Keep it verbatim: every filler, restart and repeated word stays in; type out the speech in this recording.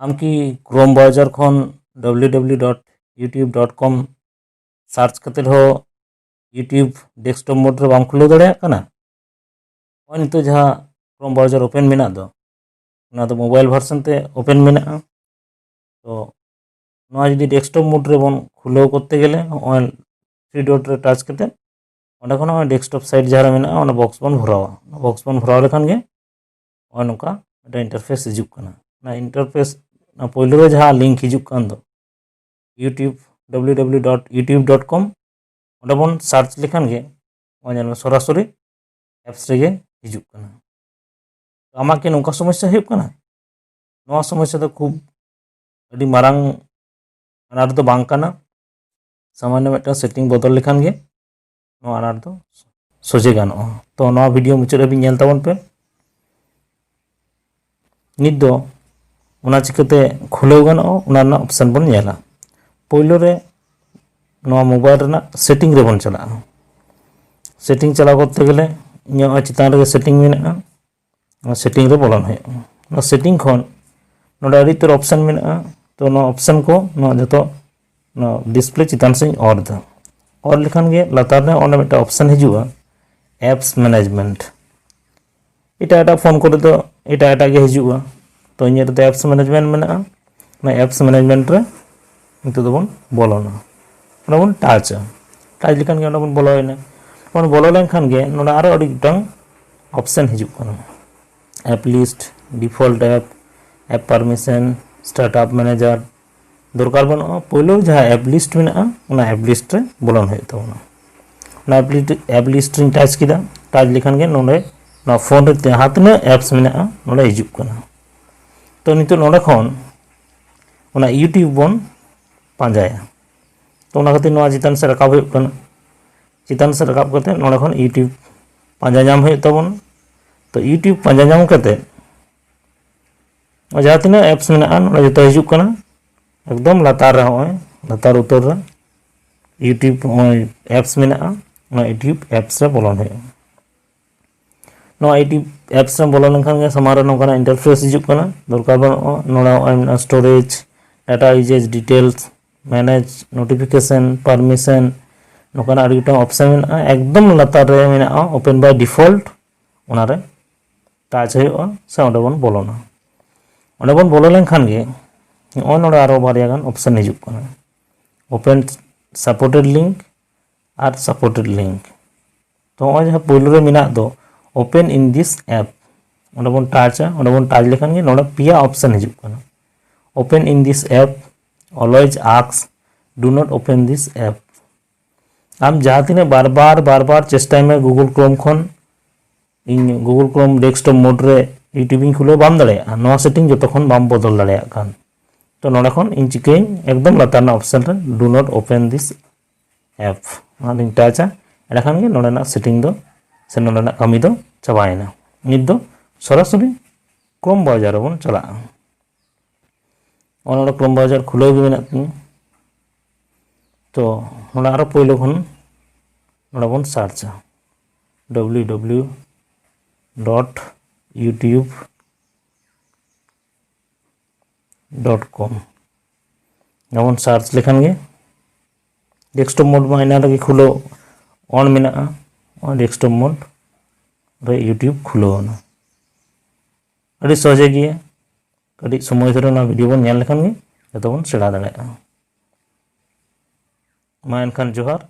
ᱟᱢ ᱠᱤ Chrome browser ᱠᱷᱚᱱ W W W dot YouTube dot com search ᱠᱟᱛᱮ ᱦᱚᱸ YouTube desktop mode ᱨᱮ ᱵᱟᱢ ᱠᱷᱩᱞᱟᱹᱣ ᱫᱟᱲᱮᱭᱟᱜ ᱠᱟᱱᱟ? ᱱᱚᱜᱼᱚᱭ ᱱᱤᱛᱚᱜ ᱡᱟᱦᱟᱸ Chrome browser open ᱢᱮᱱᱟᱜ ᱫᱚ, ᱚᱱᱟ ᱫᱚ mobile version ᱛᱮ open ᱢᱮᱱᱟᱜᱼᱟ᱾ ᱛᱚ ᱱᱚᱣᱟ ᱡᱩᱫᱤ desktop mode ᱨᱮᱵᱚᱱ ᱠᱷᱩᱞᱟᱹᱣ ᱠᱚᱨᱛᱮ ᱜᱮᱞᱮ, ᱱᱚᱜᱼᱚᱭ three dot ᱨᱮ touch ᱠᱟᱛᱮ ᱚᱸᱰᱮ ᱠᱷᱚᱱ ᱱᱚᱜᱼᱚᱭ desktop site ᱡᱟᱦᱟᱸ ᱨᱮ ᱢᱮᱱᱟᱜᱼᱟ, ᱚᱱᱟ box ᱵᱚᱱ ᱵᱷᱚᱨᱟᱣᱟ᱾ Box ᱵᱚᱱ ᱵᱷᱚᱨᱟᱣ ᱞᱮᱠᱷᱟᱱ ᱜᱮ ᱱᱚᱜᱼᱚᱭ ᱱᱚᱝᱠᱟ ᱢᱤᱫᱴᱟᱝ interface ᱦᱤᱡᱩᱜ ᱠᱟᱱᱟ᱾ ᱚᱱᱟ interface, ᱚᱱᱟ ᱯᱳᱭᱞᱳ ᱨᱮ ᱡᱟᱦᱟᱸ link ᱦᱤᱡᱩᱜ ᱠᱟᱱ ᱫᱚ, YouTube, W W W dot YouTube dot com, ᱚᱸᱰᱮ ᱵᱚᱱ ᱥᱟᱨᱪ ᱞᱮᱠᱷᱟᱱ ᱜᱮ ᱱᱚᱜᱼᱚᱭ ᱧᱮᱞ ᱢᱮ, ᱥᱚᱨᱟᱥᱚᱨᱤ ᱮᱯᱥ ᱨᱮᱜᱮ ᱦᱤᱡᱩᱜ ᱠᱟᱱᱟ᱾ ᱟᱢᱟᱜ ᱠᱤ ᱱᱚᱝᱠᱟ ᱥᱚᱢᱚᱥᱥᱟ ᱦᱩᱭᱩᱜ ᱠᱟᱱᱟ? ᱱᱚᱣᱟ ᱥᱚᱢᱚᱥᱥᱟ ᱫᱚ ᱠᱷᱩᱵ ᱟᱹᱰᱤ ᱢᱟᱨᱟᱝ ᱟᱱᱟᱴ ᱫᱚ ᱵᱟᱝ ᱠᱟᱱᱟ, ᱥᱟᱢᱟᱱᱱᱚ ᱢᱤᱫᱴᱟᱝ ᱥᱮᱴᱤᱝ ᱵᱚᱫᱚᱞ ᱞᱮᱠᱷᱟᱱ ᱜᱮ ᱱᱚᱣᱟ ᱟᱱᱟᱴ ᱫᱚ ᱥᱚᱡᱷᱮ ᱜᱟᱱᱚᱜᱼᱟ᱾ ᱛᱚ ᱱᱚᱣᱟ ᱵᱷᱤᱰᱤᱭᱳ ᱢᱩᱪᱟᱹᱫ ᱦᱟᱹᱵᱤᱡ ᱧᱮᱞ ᱛᱟᱵᱚᱱ ᱯᱮ᱾ ᱱᱤᱛ ᱫᱚ ᱚᱱᱟ ᱪᱤᱠᱟᱹᱛᱮ ᱠᱷᱩᱞᱟᱹᱣ ᱜᱟᱱᱚᱜᱼᱟ, ᱚᱱᱟ ᱨᱮᱱᱟᱜ ᱚᱯᱥᱮᱱ ᱵᱚᱱ ᱧᱮᱞᱟ᱾ ᱯᱳᱭᱞᱳ ᱨᱮ ᱱᱚᱣᱟ ᱢᱳᱵᱟᱭᱤᱞ ᱨᱮᱱᱟᱜ ᱥᱮᱴᱤᱝ ᱨᱮᱵᱚᱱ ᱪᱟᱞᱟᱜᱼᱟ᱾ ᱥᱮᱴᱤᱝ ᱪᱟᱞᱟᱣ ᱠᱚᱨᱛᱮ ᱜᱮᱞᱮ ᱤᱧᱟᱹᱜ ᱱᱚᱜᱼᱚᱭ ᱪᱮᱛᱟᱱ ᱨᱮᱜᱮ ᱥᱮᱴᱤᱝ ᱢᱮᱱᱟᱜᱼᱟ, ᱚᱱᱟ ᱥᱮᱴᱤᱝ ᱨᱮ ᱵᱚᱞᱚᱱ ᱦᱩᱭᱩᱜᱼᱟ᱾ ᱚᱱᱟ ᱥᱮᱴᱤᱝ ᱠᱷᱚᱱ ᱱᱚᱰᱮ ᱟᱹᱰᱤ ᱩᱛᱟᱹᱨ ᱚᱯᱥᱮᱱ ᱢᱮᱱᱟᱜᱼᱟ, ᱛᱚ ᱱᱚᱣᱟ ᱚᱯᱥᱮᱱ ᱠᱚ ᱱᱚᱣᱟ ᱡᱚᱛᱚ ᱱᱚᱣᱟ ᱰᱤᱥᱯᱞᱮ ᱪᱮᱛᱟᱱ ᱥᱮᱫ ᱤᱧ ᱚᱨ ᱮᱫᱟ᱾ ᱚᱨ ᱞᱮᱠᱷᱟᱱ ᱜᱮ ᱞᱟᱛᱟᱨ ᱨᱮ ᱚᱸᱰᱮ ᱢᱤᱫᱴᱟᱝ ᱚᱯᱥᱮᱱ ᱦᱤᱡᱩᱜᱼᱟ, ᱮᱯᱥ ᱢᱮᱱᱮᱡᱽᱢᱮᱱᱴ᱾ ᱮᱴᱟᱜ ᱮᱴᱟᱜ ᱯᱷᱳᱱ ᱠᱚᱨᱮ ᱫᱚ ᱮᱴᱟᱜ ᱮᱴᱟᱜ ᱜᱮ ᱦᱤᱡᱩᱜᱼᱟ, ᱛᱚ ᱤᱧᱟᱹᱜ ᱨᱮᱫᱚ ᱮᱯᱥ ᱢᱮᱱᱮᱡᱽᱢᱮᱱᱴ ᱢᱮᱱᱟᱜᱼᱟ᱾ ᱚᱱᱟ ᱮᱯᱥ ᱢᱮᱱᱮᱡᱽᱢᱮᱱᱴ ᱨᱮ ᱱᱤᱛᱚᱜ ᱫᱚᱵᱚᱱ ᱵᱚᱞᱚᱱᱟ, ᱚᱸᱰᱮ ᱵᱚᱱ ᱴᱟᱪᱟ᱾ ᱴᱟᱪ ᱞᱮᱠᱷᱟᱱ ᱜᱮ ᱚᱸᱰᱮ ᱵᱚᱱ ᱵᱚᱞᱚᱭᱮᱱᱟ᱾ ᱵᱚᱱ ᱵᱚᱞᱚ ᱞᱮᱱᱠᱷᱟᱱ ᱜᱮ ᱱᱚᱰᱮ ᱟᱨᱚ ᱟᱹᱰᱤ ᱜᱚᱴᱟᱝ ᱚᱯᱥᱮᱱ ᱦᱤᱡᱩᱜ ᱠᱟᱱᱟ, app list, default app, app permission, start up manager. ᱫᱚᱨᱠᱟᱨ ᱵᱟᱹᱱᱩᱜᱼᱟ, ᱯᱳᱭᱞᱳ ᱡᱟᱦᱟᱸ ᱮᱯ ᱞᱤᱥᱴ ᱢᱮᱱᱟᱜᱼᱟ, ᱚᱱᱟ ᱮᱯ ᱞᱤᱥᱴ ᱨᱮ ᱵᱚᱞᱚᱱ ᱦᱩᱭᱩᱜ ᱛᱟᱵᱚᱱᱟ᱾ ᱚᱱᱟ ᱮᱯ ᱞᱤᱥᱴ, ᱮᱯ ᱞᱤᱥᱴ ᱨᱤᱧ ᱴᱟᱪ ᱠᱮᱫᱟ᱾ ᱴᱟᱪ ᱞᱮᱠᱷᱟᱱ ᱜᱮ ᱱᱚᱰᱮ ᱱᱚᱣᱟ ᱯᱷᱳᱱ ᱨᱮ ᱡᱟᱦᱟᱸ ᱛᱤᱱᱟᱹᱜ ᱮᱯᱥ ᱢᱮᱱᱟᱜᱼᱟ, ᱱᱚᱰᱮ ᱦᱤᱡᱩᱜ ᱠᱟᱱᱟ᱾ ᱛᱚ ᱱᱤᱛᱚᱜ ᱱᱚᱰᱮ ᱠᱷᱚᱱ ᱚᱱᱟ YouTube ᱵᱚᱱ ᱯᱟᱸᱡᱟᱭᱟ᱾ ᱛᱚ ᱚᱱᱟ ᱠᱷᱟᱹᱛᱤᱨ ᱱᱚᱣᱟ ᱪᱮᱛᱟᱱ ᱥᱮᱫ ᱨᱟᱠᱟᱵ ᱦᱩᱭᱩᱜ ᱠᱟᱱᱟ᱾ ᱪᱮᱛᱟᱱ ᱥᱮᱫ ᱨᱟᱠᱟᱵ ᱠᱟᱛᱮ ᱱᱚᱰᱮ ᱠᱷᱚᱱ YouTube ᱯᱟᱸᱡᱟ ᱧᱟᱢ ᱦᱩᱭᱩᱜ ᱛᱟᱵᱚᱱᱟ᱾ ᱛᱚ YouTube ᱯᱟᱸᱡᱟ ᱧᱟᱢ ᱠᱟᱛᱮ ᱡᱟᱦᱟᱸ ᱛᱤᱱᱟᱹᱜ ᱮᱯᱥ ᱢᱮᱱᱟᱜᱼᱟ, ᱱᱚᱰᱮ ᱡᱚᱛᱚ ᱦᱤᱡᱩᱜ ᱠᱟᱱᱟ᱾ ᱮᱠᱫᱚᱢ ᱞᱟᱛᱟᱨ ᱨᱮ, ᱦᱚᱸᱜᱼᱚᱭ ᱞᱟᱛᱟᱨ ᱩᱛᱟᱹᱨ ᱨᱮ YouTube ᱱᱚᱜᱼᱚᱭ ᱮᱯᱥ ᱢᱮᱱᱟᱜᱼᱟ, ᱚᱱᱟ YouTube ᱮᱯᱥ ᱨᱮ ᱵᱚᱞᱚᱱ ᱦᱩᱭᱩᱜᱼᱟ᱾ ᱱᱚᱣᱟ ᱤᱭᱩᱴᱤᱭᱩᱵᱽ ᱮᱯᱥ ᱨᱮᱢ ᱵᱚᱞᱚ ᱞᱮᱱᱠᱷᱟᱱ ᱜᱮ ᱥᱟᱢᱟᱝ ᱨᱮ ᱱᱚᱝᱠᱟᱱᱟᱜ ᱤᱱᱴᱟᱨᱯᱷᱮᱥ ᱦᱤᱡᱩᱜ ᱠᱟᱱᱟ᱾ ᱫᱚᱨᱠᱟᱨ ᱵᱟᱹᱱᱩᱜᱼᱟ᱾ ᱱᱚᱰᱮ ᱱᱚᱜᱼᱚᱭ ᱢᱮᱱᱟᱜᱼᱟ storage, data usage details, manage, notification, permission, ᱱᱚᱝᱠᱟᱱᱟᱜ ᱟᱹᱰᱤ ᱜᱚᱴᱟᱝ ᱚᱯᱥᱮᱱ ᱢᱮᱱᱟᱜᱼᱟ᱾ ᱮᱠᱫᱚᱢ ᱞᱟᱛᱟᱨ ᱨᱮ ᱢᱮᱱᱟᱜᱼᱟ ᱳᱯᱮᱱ ᱵᱟᱭ ᱰᱤᱯᱷᱚᱞᱴ, ᱚᱱᱟᱨᱮ ᱴᱟᱪ ᱦᱩᱭᱩᱜᱼᱟ ᱥᱮ ᱚᱸᱰᱮ ᱵᱚᱱ ᱵᱚᱞᱚᱱᱟ᱾ ᱚᱸᱰᱮ ᱵᱚᱱ ᱵᱚᱞᱚ ᱞᱮᱱᱠᱷᱟᱱ ᱜᱮ ᱱᱚᱜᱼᱚᱭ ᱱᱚᱰᱮ ᱟᱨᱚ ᱵᱟᱨᱭᱟ ᱜᱟᱱ ᱚᱯᱥᱮᱱ ᱦᱤᱡᱩᱜ ᱠᱟᱱᱟ, ᱳᱯᱮᱱ ᱥᱟᱯᱳᱨᱴᱮᱰ ᱞᱤᱝᱠ ᱟᱨ ᱥᱟᱯᱳᱨᱴᱮᱰ ᱞᱤᱝᱠ᱾ ᱛᱚ ᱱᱚᱜᱼᱚᱭ ᱡᱟᱦᱟᱸ ᱯᱳᱭᱞᱳ ᱨᱮ ᱢᱮᱱᱟᱜ ᱫᱚ open in this app, ᱚᱸᱰᱮ ᱵᱚᱱ ᱴᱟᱪᱟ᱾ ᱚᱸᱰᱮ ᱵᱚᱱ ᱴᱟᱪ ᱞᱮᱠᱷᱟᱱ ᱜᱮ ᱱᱚᱰᱮ ᱯᱮᱭᱟ ᱚᱯᱥᱮᱱ ᱦᱤᱡᱩᱜ ᱠᱟᱱᱟ, open in this app, always ask, do not open this app᱾ ᱟᱢ ᱡᱟᱦᱟᱸ ᱛᱤᱱᱟᱹᱜ ᱵᱟᱨ ᱵᱟᱨ ᱵᱟᱨ ᱵᱟᱨ ᱪᱮᱥᱴᱟᱭ ᱢᱮ ᱜᱩᱜᱩᱞ ᱠᱨᱳᱢ ᱠᱷᱚᱱ, ᱤᱧ ᱜᱩᱜᱩᱞ ᱠᱨᱳᱢ ᱰᱮᱥᱠᱴᱚᱯ ᱢᱳᱰ ᱨᱮ ᱤᱭᱩᱴᱤᱭᱩᱵᱽ ᱤᱧ ᱠᱷᱩᱞᱟᱹᱣ, ᱵᱟᱢ ᱫᱟᱲᱮᱭᱟᱜᱼᱟ ᱱᱚᱣᱟ ᱥᱮᱴᱤᱝ ᱡᱚᱛᱚ ᱠᱷᱚᱱ ᱵᱟᱢ ᱵᱚᱫᱚᱞ ᱫᱟᱲᱮᱭᱟᱜ ᱠᱷᱟᱱ᱾ ᱛᱚ ᱱᱚᱰᱮ ᱠᱷᱚᱱ ᱤᱧ ᱪᱤᱠᱟᱹᱭᱟᱹᱧ, ᱮᱠᱫᱚᱢ ᱞᱟᱛᱟᱨ ᱨᱮᱱᱟᱜ ᱚᱯᱥᱮᱱ ᱨᱮ do not open this app, ᱚᱱᱟᱧ ᱴᱟᱪᱟ᱾ ᱮᱸᱰᱮᱠᱷᱟᱱ ᱜᱮ ᱱᱚᱰᱮᱱᱟᱜ ᱥᱮᱴᱤᱝ ᱫᱚ ᱥᱮ ᱱᱚᱰᱮᱱᱟᱜ ᱠᱟᱹᱢᱤ ᱫᱚ ᱪᱟᱵᱟᱭᱮᱱᱟ᱾ ᱱᱤᱛ ᱫᱚ ᱥᱚᱨᱟᱥᱚᱨᱤ ᱠᱨᱳᱢ ᱵᱨᱟᱣᱡᱟᱨ ᱨᱮᱵᱚᱱ ᱪᱟᱞᱟᱜᱼᱟ᱾ ᱚᱱᱟ ᱱᱚᱰᱮ ᱠᱨᱳᱢ ᱵᱨᱟᱣᱡᱟᱨ ᱠᱷᱩᱞᱟᱹᱣ ᱜᱮ ᱢᱮᱱᱟᱜ ᱛᱤᱧᱟᱹ᱾ ᱛᱚ ᱱᱚᱰᱮ ᱟᱨᱚ ᱯᱳᱭᱞᱳ ᱠᱷᱚᱱ ᱱᱚᱰᱮ ᱵᱚᱱ ᱥᱟᱨᱪᱟ W W W dot YouTube dot com. ᱡᱮᱢᱚᱱ ᱥᱟᱨᱪ ᱞᱮᱠᱷᱟᱱ ᱜᱮ ᱰᱮᱥᱠᱴᱚᱯ ᱢᱳᱰ ᱢᱟ ᱮᱱᱟᱝ ᱨᱮᱜᱮ ᱠᱷᱩᱞᱟᱹᱣ ᱚᱱ ᱢᱮᱱᱟᱜᱼᱟ, ᱰᱮᱥᱠᱴᱚᱯ ᱢᱳᱰ ᱨᱮ ᱤᱭᱩᱴᱤᱭᱩᱵᱽ ᱠᱷᱩᱞᱟᱹᱣ ᱮᱱᱟ᱾ ᱟᱹᱰᱤ ᱥᱚᱦᱚᱡᱮ ᱜᱮᱭᱟ, ᱠᱟᱹᱴᱤᱡ ᱥᱚᱢᱚᱭ ᱫᱷᱚᱨᱮ ᱚᱱᱟ ᱵᱷᱤᱰᱤᱭᱳ ᱵᱚᱱ ᱧᱮᱞ ᱞᱮᱠᱷᱟᱱ ᱜᱮ ᱡᱚᱛᱚ ᱵᱚᱱ ᱥᱮᱬᱟ ᱫᱟᱲᱮᱭᱟᱜᱼᱟ᱾ ᱢᱟ ᱮᱱᱠᱷᱟᱱ ᱡᱚᱦᱟᱨ,